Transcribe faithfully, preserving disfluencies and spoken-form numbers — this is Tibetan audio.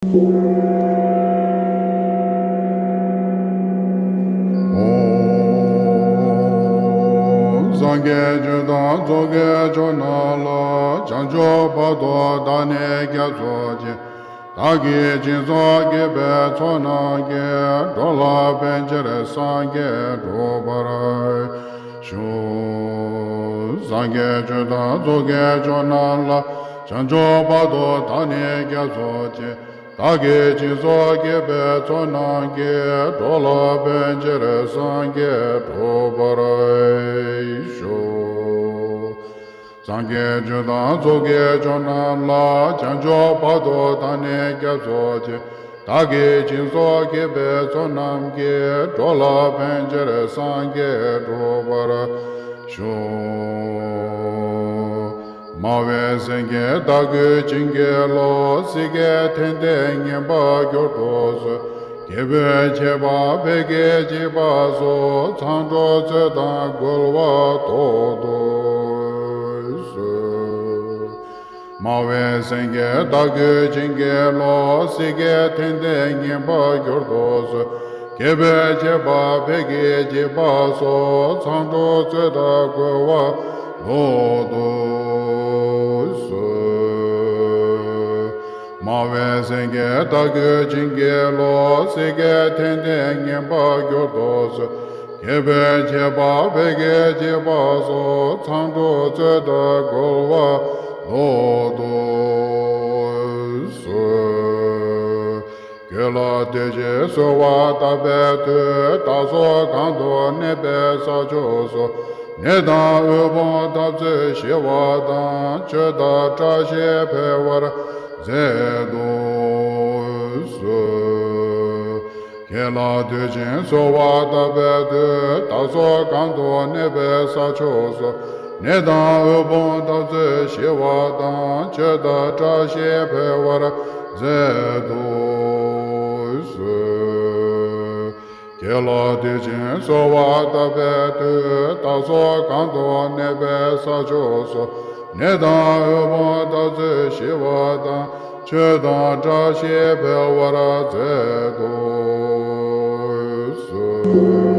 ཨོཾ། སངས་རྒྱས་ཆོས་དང་ཚོགས་ཀྱི་མཆོག་རྣམས་ལ། བྱང་ཆུབ་བར་དུ་བདག་ནི་སྐྱབས་སུ་མཆི། བདག་གིས་སྦྱིན་སོགས་བགྱིས་པའི་ཚོགས་རྣམས་ཀྱིས། འགྲོ་ལ་ཕན་ཕྱིར་སངས་རྒྱས་འགྲུབ་པར་ཤོག། སངས་རྒྱས་ཆོས་དང་ཚོགས་ཀྱི་མཆོག་རྣམས་ལ། བྱང་ཆུབ་བར་དུ་བདག་ནི་སྐྱབས་སུ་མཆི། བདག་གིས་སྦྱིན་སོགས་བགྱིས་པའི་ཚོགས་རྣམས་ཀྱིས། འགྲོ་ལ་ཕན་ཕྱིར་སངས་རྒྱས་འགྲུབ་པར་ཤོག། སངས་རྒྱས་ཆོས་དང་ཚོགས་ཀྱི་མཆོག་རྣམས་ལ། བྱང་ཆུབ་བར་དུ་བདག་ནི་སྐྱབས་སུ་མཆི། བདག་གིས་སྦྱིན་སོགས་བགྱིས་པའི་ཚོགས་རྣམས་ཀྱིས། འགྲོ་ལ་ཕན་ཕྱིར་སངས་རྒྱས་འགྲུབ་པར་ཤོག། སྨྲ་བའི་སེང་གེ་བདག་རྒྱུད་བྱིན་གྱིས་རློབས། སྲིད་ཀྱི་མཐའ་དེ་ཉམས་པར་གྱུར་ཏོ་གསོལ། སྐྱེ་བོའི་ཁྱད་པར་བདག་གིས་བརྗེད་པར་ཤོག། མཚང་འབྲུ་རྩོད་དང་རྒོལ་བ་བཟློག་ཏུ་གསོལ། སྨྲ་བའི་སེང་གེ་བདག་རྒྱུད་བྱིན་གྱིས་རློབས། སྲིད་ཀྱི་མཐའ་དེ་ཉམས་པར་གྱུར་ཏོ་གསོལ། སྐྱེ་བོའི་ཁྱད་པར་བདག་གིས་བརྗེད་པར་ཤོག། མཚང་འབྲུ་རྩོད་དང་རྒོལ་བ་བཟློག་ཏུ་གསོལ། སྨྲ་བའི་སེང་གེ་བདག་རྒྱུད་བྱིན་གྱིས་རློབས། སྲིད་ཀྱི་མཐའ་དེ་ཉམས་པར་གྱུར་ཏོ་གསོལ། སྐྱེ་བོའི་ཁྱད་པར་བདག་གིས་བརྗེད་པར་ཤོག། མཚང་འབྲུ་རྩོད་དང་རྒོལ་བ་བཟློག་ཏུ་གསོལ། གོས་ལ་དུས་གཅིག་གསོལ་བ་བཏབ་པའི་མཐུས། བདག་སོགས་གང་དུ་གནས་པའི་ས་ཕྱོགས་སུ། ནད་དང་དབུལ་ཕོངས་འཐབ་རྩོད་ཞི་བ་དང་། ཆོས་དང་བཀྲ་ཤིས་འཕེལ་བར་མཛད་དུ་གསོལ། གོས་ལ་དུས་གཅིག་གསོལ་བ་བཏབ་པའི་མཐུས། བདག་སོགས་གང་དུ་གནས་པའི་ས་ཕྱོགས་སུ། ནད་དང་དབུལ་ཕོངས་འཐབ་རྩོད་ཞི་བ་དང་། ཆོས་དང་བཀྲ་ཤིས་འཕེལ་བར་མཛད་དུ་གསོལ། གོས་ལ་དུས་གཅིག་གསོལ་བ་བཏབ་པའི་མཐུས། བདག་སོགས་གང་དུ་གནས་པའི་ས་ཕྱོགས་སུ། ནད་དང་དབུལ་ཕོངས་འཐབ་རྩོད་ཞི་བ་དང་། ཆོས་དང་བཀྲ་ཤིས་འཕེལ་བར་མཛད་དུ་གསོལ།